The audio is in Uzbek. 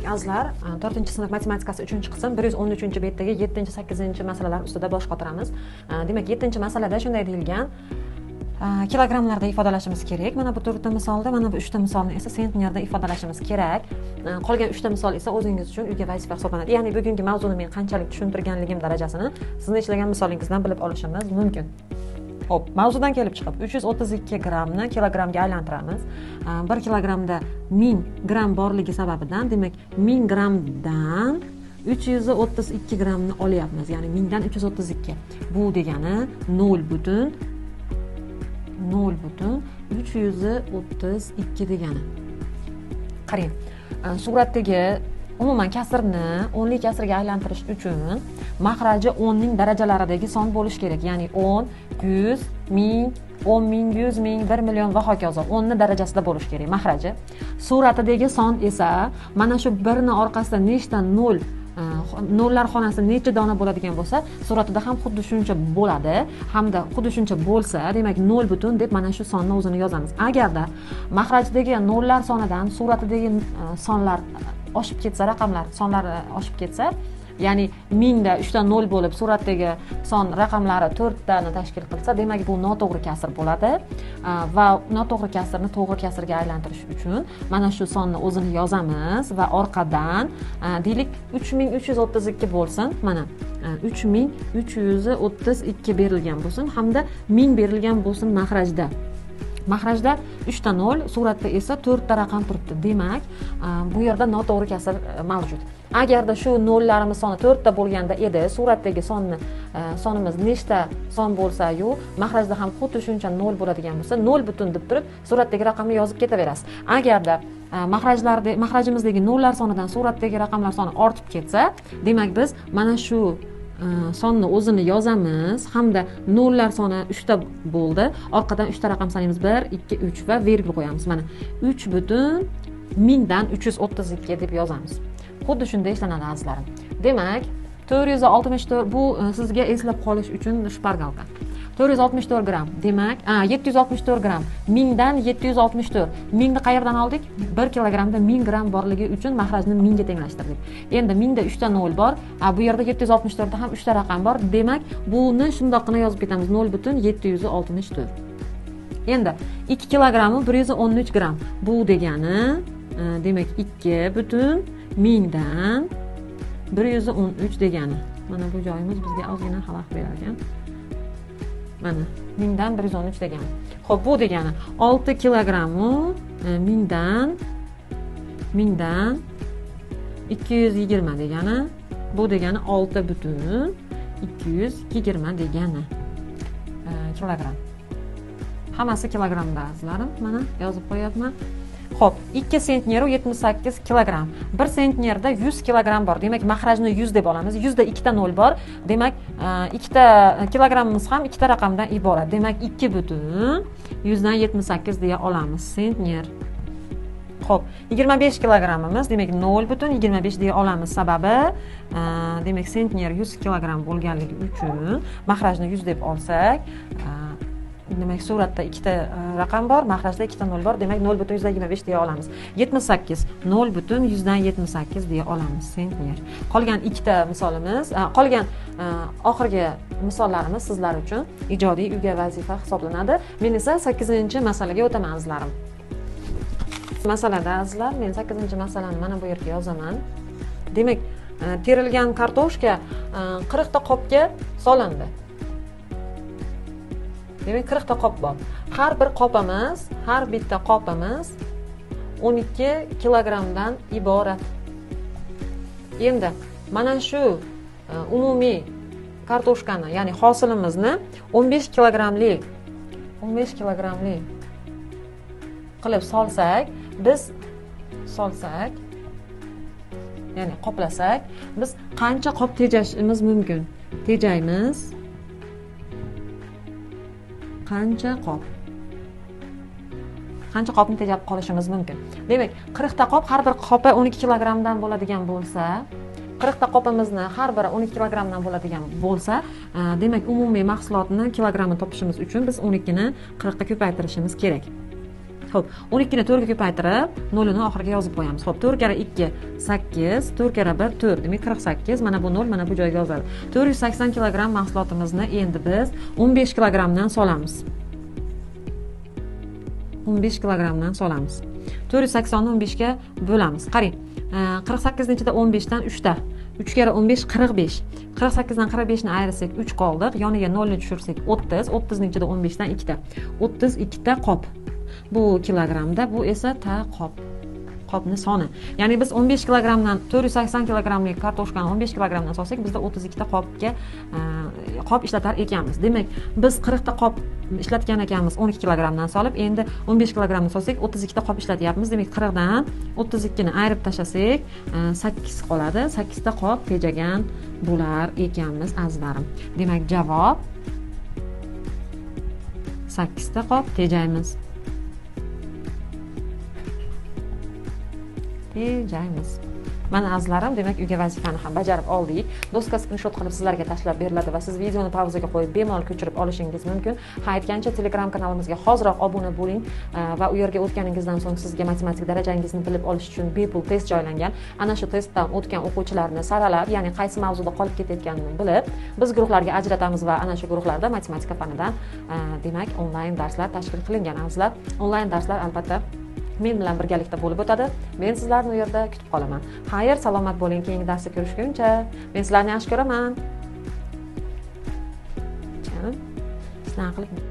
Azizlar, 4-sinf matematikasi 3-qism 113-betdagi 7-8 masalalar ustida bosh qotiramiz. Demak, 7-masalada shunday deyilgan: kilogrammlarda ifodalashimiz kerak. Mana bu 4 ta misolda, mana bu 3 ta misolni esa sentnerda ifodalashimiz kerak. Qolgan 3 ta misol esa o'zingiz uchun uyga vazifa hisoblanadi. Ya'ni bugungi mavzuni men qanchalik tushuntirganligim darajasini sizni ishlagan misolingizdan bilib olishimiz mumkin. Xo'p, mavzudan kelib chiqib 332 grammni kilogrammga aylantiramiz. 1 kilogrammda 1000 gramm borligi sababidan, demak 1000 grammdan 332 grammni olyapmiz. Ya'ni 1000 dan 332. Bu degani 0.0.332 degani. Qarang, suratdagi umuman kasrni o'nlik kasrga aylantirish uchun mahraji 10 ning darajalaridagi son bo'lishi kerak. Ya'ni 10, 100, 1000, 10 ming, 100 ming, 1 million va hokazo 10 ni darajasida bo'lishi kerak mahraji. Suratidagi son esa mana shu birni orqasida nechta nol, nollar xonasi necha dona bo'ladigan bo'lsa, suratida ham xuddi shuncha bo'ladi. Hamda xuddi shuncha bo'lsa, demak 0 butun deb mana shu sonni o'zini yozamiz. Agarda mahrajdagi nollar sonidan suratidagi sonlar oshib ketsa, raqamlar sonlari oshib ketsa, ya'ni 1000 da 3 ta 0 bo'lib suratdagi son raqamlari 4 tani tashkil qilsa, demak bu noto'g'ri kasr bo'ladi. Va noto'g'ri kasrni to'g'ri kasrga aylantirish uchun mana shu sonni o'zini yozamiz va orqadan deylik 3332 bo'lsin. Mana 3332 berilgan bo'lsin hamda 1000 berilgan bo'lsin mahrajda. Mahrajda 3 ta 0, suratda esa 4 ta raqam turibdi. Demak, bu yerda noto'g'ri kasr mavjud. Agarda shu nollarimiz soni 4 ta bo'lganda edi, suratdagi sonni sonimiz nechta son bo'lsa-yu, mahrajda ham xuddi shuncha 0 bo'ladigan bo'lsa, 0 butun deb turib suratdagi raqamni yozib ketaverasiz. Agarda mahrajimizdagi nollar sonidan suratdagi raqamlar soni ortib ketsa, demak biz mana shu sonni o'zini yozamiz hamda nollar soni 3 ta bo'ldi. Orqadan 3 ta raqam sanaymiz. 1, 2, 3 va vergul qo'yamiz. Mana 3 butun 1000dan 332 deb yozamiz. Xuddi shunday ishlanadi azizlarim. Demak, 464 bu sizga eslab qolish uchun shpargalka. 464 gramm. Demak, 764 gramm. 1000 dan 764. 1000 ni qayerdan oldik? 1 kilogrammda 1000 gramm borligi uchun mahrajni 1000 ga tenglashtirdik. Endi 1000 da 3 ta 0 bor. Bu yerda 764 da ham 3 ta raqam bor. Demak, buni shundoqqina yozib ketamiz. 0.764. Endi 2 kilogrammi 113 gramm. Bu degani, demak 2 butun 1000 dan 113 degani. Mana bu joyimiz bizga ozgina xalaqit berar ekan. Mana 1000 dan 113 degani. Xo'p, bu degani 6 kilogrammi 1000 dan 220 degani. Bu degani 6 butun 220 degani kilogramm. Hammasi kilogrammda azizlarim. Mana yozib qo'yapman. Xo'p, 2 sentner 78 kilogramm. 1 sentnerda 100 kilogramm bor. Demak, mahrajni 100 deb olamiz. 100 da 2 ta 0 bor. Demak, 2 ta kilogrammimiz ham 2 ta raqamdan iborat. Demak, 2 butun 100dan 78 deya olamiz sentner. Xo'p, 25 kilogrammimiz, demak 0.25 deya olamiz. Sababi, demak, sentner 100 kilogramm bo'lganligi uchun mahrajni 100 deb olsak, demak suratda 2 ta raqam bor, mahrajda 2 ta 0 bor, demak 0.25 deya olamiz. 78 0.78 deya olamiz sentner. Qolgan 2 ta misolimiz, qolgan oxirgi misollarimiz sizlar uchun ijodiy uyga vazifa hisoblanadi. Men esa 8-masalaga o'taman azizlarim. Masalada azizlar, men 8-masalani mana bu yerga yozaman. Demak, terilgan kartoshka 40 ta qopga solindi. Demak, 40 ta qop bor. Har bir qopimiz, har bitta qopimiz 12 kilogrammdan iborat. Endi mana shu umumiy kartoshkani, ya'ni hosilimizni 15 kilogrammli 15 kilogrammli qilib solsak, biz solsak, ya'ni qoplasak, biz qancha qop tejashimiz mumkin? Tejaymiz. Qancha qop? Qancha qopni tejab qolishimiz mumkin? Demak, 40 ta qop, har bir qopi 12 kilogrammdan bo'ladigan bo'lsa, 40 ta qopimizni har biri 12 kilogrammdan bo'ladigan bo'lsa, demak, umumiy mahsulotni kilogrammini topishimiz uchun biz 12 ni 40 ga ko'paytirishimiz kerak. Xo'p, 12 ni 4 ga ko'paytirib, 0 ni oxiriga yozib qo'yamiz. Xo'p, 4 karra 2 8, 4 karra 1 4, demak 48. Mana bu 0 mana bu joyga yoziladi. 480 kilogramm mahsulotimizni endi biz 15 kilogrammdan solamiz. 15 kilogrammdan solamiz. 480 ni 15 ga bo'lamiz. Qarang, 48 ning ichida 15 dan 3 ta. 3 karra 15 45. 48 dan 45 ni ayirsak 3 qoldiq. Yoniga 0 ni tushirsak 30. 30 ning ichida 15 dan 2 ta. 32 ta qop. Bu kilogrammda, bu esa ta qop. Qopni soni. Ya'ni biz 15 kilogrammdan 480 kilogrammlik kartoshkani 15 kilogrammdan solsak, bizda 32 ta qopga qop ishlatar ekanmiz. Demak, biz 40 ta qop ishlatgan ekanmiz 12 kilogrammdan solib, endi 15 kilogrammni solsak 32 ta qop ishlatyapmiz. Demak, 40 dan 32 ni ayirib tashlasak 8 qoladi. 8 ta qop tejagan bo'lar ekanmiz azizlarim. Demak, javob 8 ta qop tejaymiz. Tejaymiz. Mana azizlarim, demak uyga vazifani ham bajarib oldik. Doska skrinshot qilib sizlarga tashlab beriladi va siz videoni pauzaga qo'yib bemalol ko'chirib olishingiz mumkin. Ha, aytgancha Telegram kanalimizga hoziroq obuna bo'ling va u yerga o'tganingizdan so'ng sizga matematik darajangizni bilib olish uchun bepul test joylangan. Ana shu testdan o'tgan o'quvchilarni saralab, ya'ni qaysi mavzuda qolib ketayotganini bilib, biz guruhlarga ajratamiz va ana shu guruhlarda matematika fanidan demak onlayn darslar tashkil qilingan azizlar. Onlayn darslar albatta men bilan birgalikda bo'lib o'tadi. Men sizlarni u yerda kutib qolaman. Xayr, salomat bo'ling. Keyingi darsda ko'rishguncha. Men sizlarni yaxshi ko'raman. Sizlarni qilib